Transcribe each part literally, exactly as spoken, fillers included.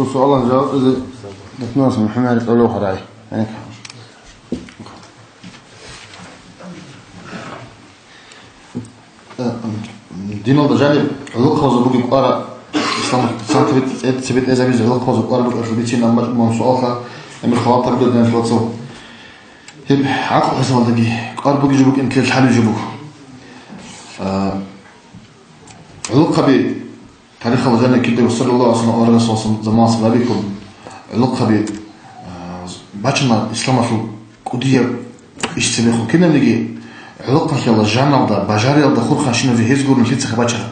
Суалан жаваб изе датнас МухӀаммад Алохарай. Э, диналда жаниб гӀулухъабазул бугеб кӀвара, ислам, ислам цебетӀезабизе гӀулухъабазул кӀвара букӀаралъул бицин амма мун суалха, гӀемер халатаб додинал вацал. Гьеб гӀакълу хӀисабалдаги кӀвар бугеб жо букӀин ккелъ гьалеб жо буго. Э, гӀулухъаби тарихалда жаниб кидаго саллаллагьу гӀалайгьи ва саллам аварагасул заманалъ абиккун, гӀулухъаби, э, бачана исламалъул кӀудияб иш цебехун кинабниги, гӀолохъанлъиялда жаналда, бажариялда хурханщиназе гьез гурони лъицаха бачараб.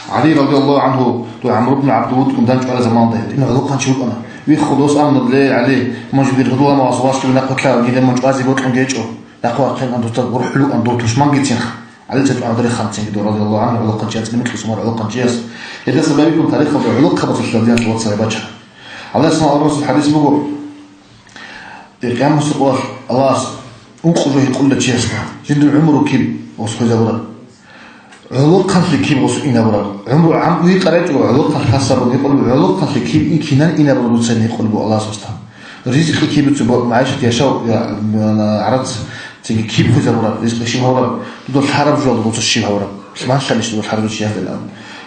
ГӀали радияллагьу гӀангьу, дов ГӀамру бну ГӀабдулвуддгун данчӀвараб заманалда гьедин гӀолохъанчи вукӀана. Виххун дос абуна: «Ле, ГӀали, мун жиндир гьудуламо васулашлъуги нахъвилъа, гьедин мун чӀвазе бокьун гьечӀо. Нахъвахъин ан дуца гурхӀулукъан дов тушмангицинха». ГӀалица тӀагӀдуреханцинги дов радияллагьу гӀангьу гӀолохъанчияс, цӀинихъ сумар гӀолохъанчияс. Гьедаса байбихьун тарихалда гӀолохъабазулъа диналъ вацал бачана. Аллагьас ма аварагасул хӀадис буго. Къиямасеб къоялъ Аллагьас ункъо жо гьикъула чиясда: жиндир гӀумру киб ос хвезабураб? ГӀолохъанлъи киб ос инабураб? ГӀумру гӀамру гьикъарай чӀого, гӀолохъанлъи хасабун гьикъулеб, гӀолохъанлъи киб ин кинан инабураб дуца гьикъулеб Аллагьас оста. Ризкъи киб дуца бо-, магӀишат яшав, я, м, гӀарац, цинги киб хвезабураб, ризкъи щиб гьавураб, дуда лъараб жоялда дуца щиб гьавураб? Лъиман лъалищ дуда лъараб жо чиясда илан.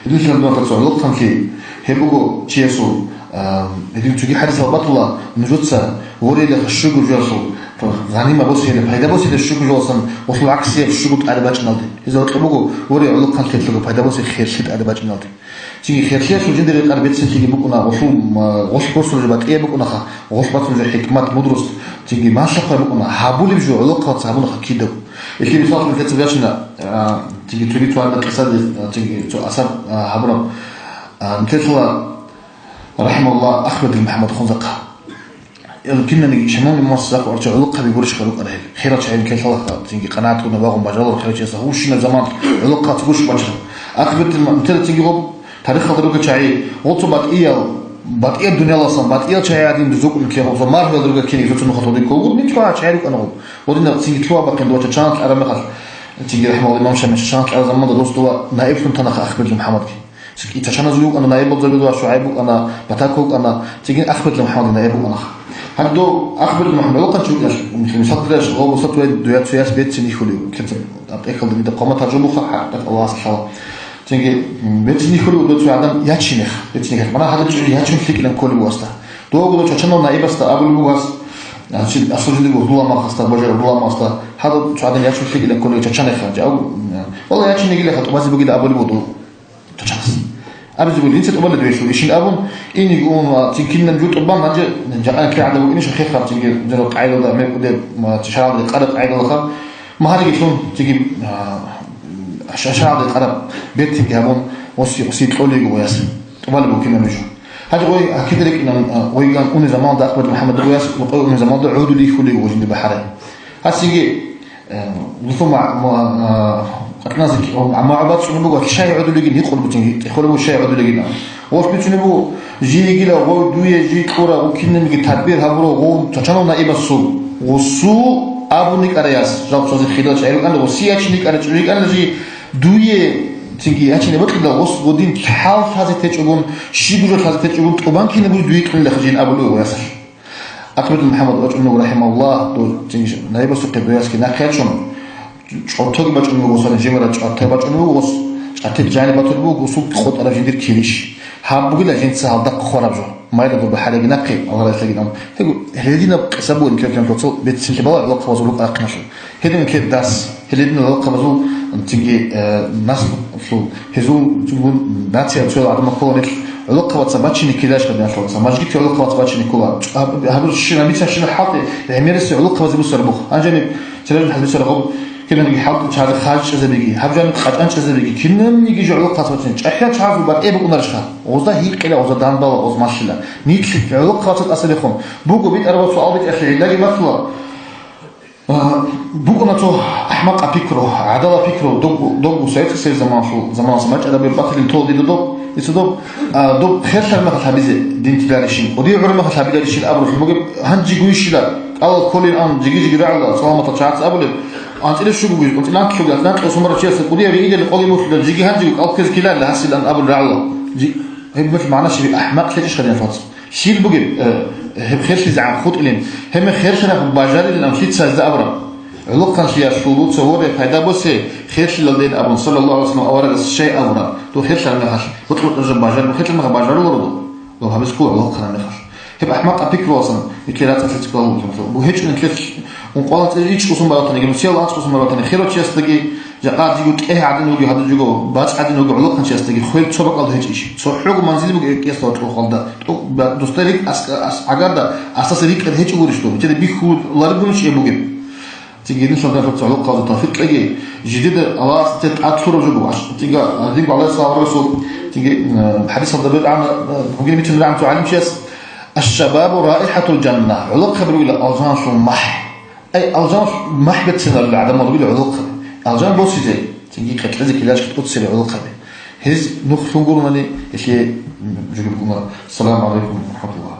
Гьединлъидал дугьалда цо гӀолохъанлъи гьеб буго чиясул, а, гьедин цоги хӀадисал батула, нужеца ворейилаха щуго жоялъул гъанима босейилан, пайда босейилан щуго жоялдасан гъолъул гӀаксияб щуго тӀаде бачӀиналде. Гьезда гьоркьоб буго, ворей гӀолохъанлъиялъего пайда босей херлъи тӀаде бачӀиналде. Цинги херлъиялъул жиндир рекъар бецинлъиги букӀуна, гъолъул, м, гъолъ босулеб жо батӀияб букӀунаха, гъолъ бацун жо хӀикмат, мудрость, цинги малъа-хъвай букӀуна, гьабулеб жо гӀолохъабаца гьабунаха кидаго. Гьелъие мисаллъун нилъеца бачӀина, а, цинги цоги цо гьадин къисаде, а, цинги цо асар, а, гьабураб, а, нилъелъала, рахӀимагьуллагь, Ахмедил МухӀаммад Хунзахъа. Ил кинаниги шамални мугьассисахъ варча гӀолохъаби гурищха рукӀарал гьел. Хирал чагӀи нилъелъалаха, цинги къанагӀатгун вагъун бажарал хирал чиясда гьущинаб заман гӀолохъабаца гурищ бачараб. Ахмедил МухӀаммад, нилъеда цинги гъоб тарихалда ругел чагӀи, гъоцо батӀиял, батӀияб дунияласан, батӀиял чагӀи гьадин бузукъун ккела, гъоцо маргьуялда ругел кинаги цоцун нухалъ гьодин кколгун, нилъ ва чагӀи рукӀана гъоб. Гъодинаб цинги лъугьа-бахъин дова чачаналъ араб мехалъ, цинги рахӀимагьуллагь имам Шамил чачаналъ араб заманда дос дова наиблъун тана Ахмедил МухӀаммадги. Цинги чачаназул вукӀана наибал Забидова, ШугӀайб вукӀана, Батак вукӀана, цинги Ахмедил МухӀаммадги наиб вукӀана. Гьанже дов Ахмедил МухӀаммад гӀолохъанчи вукӀиналъ, мисал, гъоб устат вай дуя цояс бецин йихьулев, кецаб тӀехьалда дида хъван-тӀахьал жо буха, хӀакъикъат Аллагьасда лъала. Цинги, м, бецин йихьулев дов цо гӀадан ячинех, бецин йихьулев. Мана гьадин чӀужу ячун лъикӀилан кколеб буго асда. Довго дов чачанав наибасда абулеб буго ас, значит, асул жиндирго гьудуламахасда, божараб гьудуламахасда, гьадав цо гӀадан ячун лъикӀилан кколев чачанеха, жав, м, валла ячинегилаха, тӀубазе бугеда абулеб буго дов. Чачанас. Абизе буго, дица тӀубалеб дугьелъул ишин абун, инеги ун, а, цин кинаб жо тӀубан, гьанже жакъа кигӀада букӀинищ хехаб, цинги жо къайдалда, мекъуде, м, а, шагьаралда къараб къайдалаха, магьариги лъун, цинги, а, ша-, шагьаралда къараб бертинги гьабун, оси, оси кьолего гъояс. ТӀубалеб буго кинаб жо. Гьанже гъой, а, кида рекӀинан, а, гъойган уни заманалда Ахмад МухӀаммад гъояс, гъой уни заманалда гӀодулей хьулего жинди бахӀарай. Гьасиги, Э, гьесул ма-, ма-, а, къатӀиназе ки-, а, магӀуба цӀуне буго, щай гӀодулегин, гьикъун буцин, гьикъун буго, щай гӀодулегин. Гъос бицунеб буго, жий йигила, гъов дуе жий кьура, гъов кинабниги тадбир гьабура, гъов чачанав наибасул, гъосул абун йикӀарай яс, жал цозе хирал чагӀи рукӀана, гъосие ячин йикӀарай чӀужу йикӀана жий, дуе цинги ячине бокьила, гъос гъодин лъал лъазе течӀогун, щиб жо лъазе течӀогун, тӀубан кинаб буго дуе кьунилаха жин абулев гъоясалъ. Ахмедул МухӀаммад вачӀунев, рахӀимагьуллагь, дов цинги наибасухъе доясги нахъе ячун, чӀотоги бачӀунев вуго, сани жимарал чӀотай бачӀунев вуго, чӀатил жаниб батулеб буго гъосул къотӀараб жиндир килищ. Гьаб бугила жинца гьалда хъвараб жо. Майда дурба хӀареги нахъе, Аллагь рахӀлъагин ам. Гьего, гьединаб къиса бугин кев-кев цоцал бецинлъи бала гӀолохъабазул рукъа ахъиналъул. Гьедин кев дас, гьединал гӀолохъабазул цинги, э, наслу, гьезул цугун нация цоял гӀадамал ккола нилъ гӀолохъабаца бачине ккелащ гьадиналъувца, мажгити гӀолохъабаца бачине ккола. Гьаб-, гьаб-, щина, мицан щина хӀалтӀи гӀемериси гӀолохъабазе бусар бух. Гьанжаниб цережан хӀалбисар гъоб кинабниги хӀалтӀи чагӀазе хъарчӀезабиги, гьаб жаниб къачӀанчӀезабиги, кинабниги жо гӀолохъабаца бачине. ЧӀахӀиял чагӀазул батӀе букӀунарищха? Гъозда гьикъила, гъозда данбала, гъоз малъила. Нилъ гӀолохъабаца тӀасабихъун. Буго битӀараб суал битӀалъи гӀиллаги батула. А, букӀуна цо ахӀмакъаб пикру, гӀадала пикру, догу, догу Советский Союз заманалъул, заманалъ мачӀараб батилин тол дида доб, дица доб, а, доб херлъар мехалъ гьабизе дин тиларищин, кӀудияв гӀур мехалъ гьабиларищин абуралъун бугеб, гьанжи гуйщила, кӀалал кколин ан, жиги-жиги рагӀула, саламатал чагӀаца абулеб, анцӀила щугу гуйз, анцӀила анкьлъуги, анцӀила анкьла сумара чиясда кӀудияв гьигьилали къолеб мухьила, жиги гьанжиги кӀал ккезе ккеларила гьасилан абулеб рагӀула. Жи-, гьеб мехалъ магӀна щиб, ахӀмакълъи чӀищха диналъувца. Щиб бугеб, э, гьеб херлъизегӀан хутӀилин, гьеб херлъараб бажарилин абун лъица гьезда абураб? ГӀолохъанлъиялъул дуца воре пайда босе херлъилалдейин абун, саллаллагьу гӀалайгьи вассалам, аварагас щай абураб? Дов херлъараб мехалъ, гьоркьор-гьоркьор бажаруларо дов? Дов гьабизе ккола гӀолохъанаб мехалъ. Гьеб ахӀмакъаб пикру, васан, нилъер рацӀцӀалъи цӀикӀкӀалъулеб. Бу гьечӀо нилъер ункъоялда цӀе ичӀго сон баратаниги, нусиялда анцӀго сон баратани, херав чиясдаги, жакъа диго кӀегь гӀадин вугев, гьадин жого бацӀ гӀадин вугев гӀолохъанчиясдаги хвел цо бакӀалда гьечӀищ? ЦохӀого манзил бугеб кӀиялъ ва кьурхалда, тӀо-, ба-, досда рикӀ ас-, ас-, гӀагарда асаса рикӀкӀад гьечӀо гурищ дов? БетӀер бихьулареб гурищ гьеб бугеб? Цинги гьединлъидал гӀолохъабазда тавфикъ кьеги, жидеда Аллагьас нилъер тӀад лъураб жо буго. Цинги гьадинго гӀалайгьи ссалам аварагасул, цинги, э, хӀадисалда бетӀана, э, бугин бицунеб гӀалимчияс: «Аш-шабабу раихӀатул жанна», гӀолохъаби ругила алжаналъул махӀ. Ай, алжан махӀ берцинарила гӀадамал ругила гӀолохъаби. Алжан босизе, цинги къекълъизе ккеларищ тӀоцере гӀолохъаби. Гьез нух лъун гурони, гьелъие жугьутӀ гуна. Ассаламу гӀалайкум ва рахӀматуллагь.